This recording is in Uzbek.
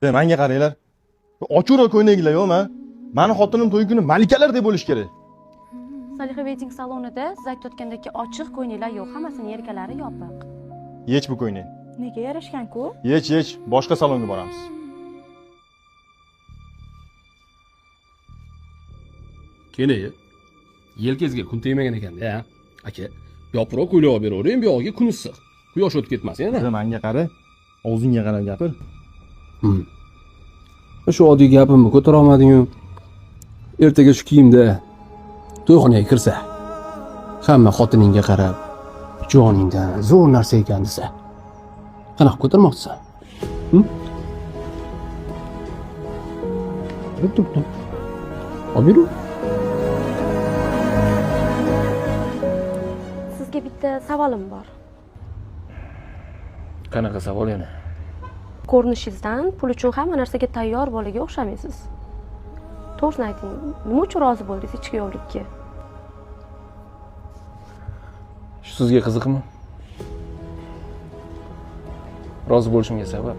Menga qaranglar. Ochuqroq ko'ylaklar yo'qmi? Mani xotinim to'y kuni malikalardek bo'lishi kerak. Soliha Wedding salonida siz aytayotgandek ochiq ko'ylaklar yo'q, hammasini yelkalari yopiq. Yech bu ko'ylakni. Nega yarashgan-ku? Yech, yech, boshqa salonga boramiz. Keling. Yelkangizga kun tegmagan ekanda, aka. Yopiqroq ko'ylak olib beravering, bu yog'iga kun issiq. Quyosh o'tib ketmasin yana. Menga qara, og'zingga qarab gapir. Shu oddiy gapimni ko'tara olmading-ku. Ertaga shu kiyimda to'yxonaga kirsa, hamma xotiningga qarab, joningdan zo'r narsa ekan desa, qanaqa ko'tarmoqchisan? Turib. Olib yur. Sizga bitta savolim bor. Qanaqa savol yana? Ko'rinishingizdan pul uchun hamma narsaga tayyor bolaga o'xshamaysiz. To'g'risini ayting, nima uchun rozi bo'ldingiz ichki kuyovlikka? Shu sizga qiziqmi? Rozi bo'lishimga sabab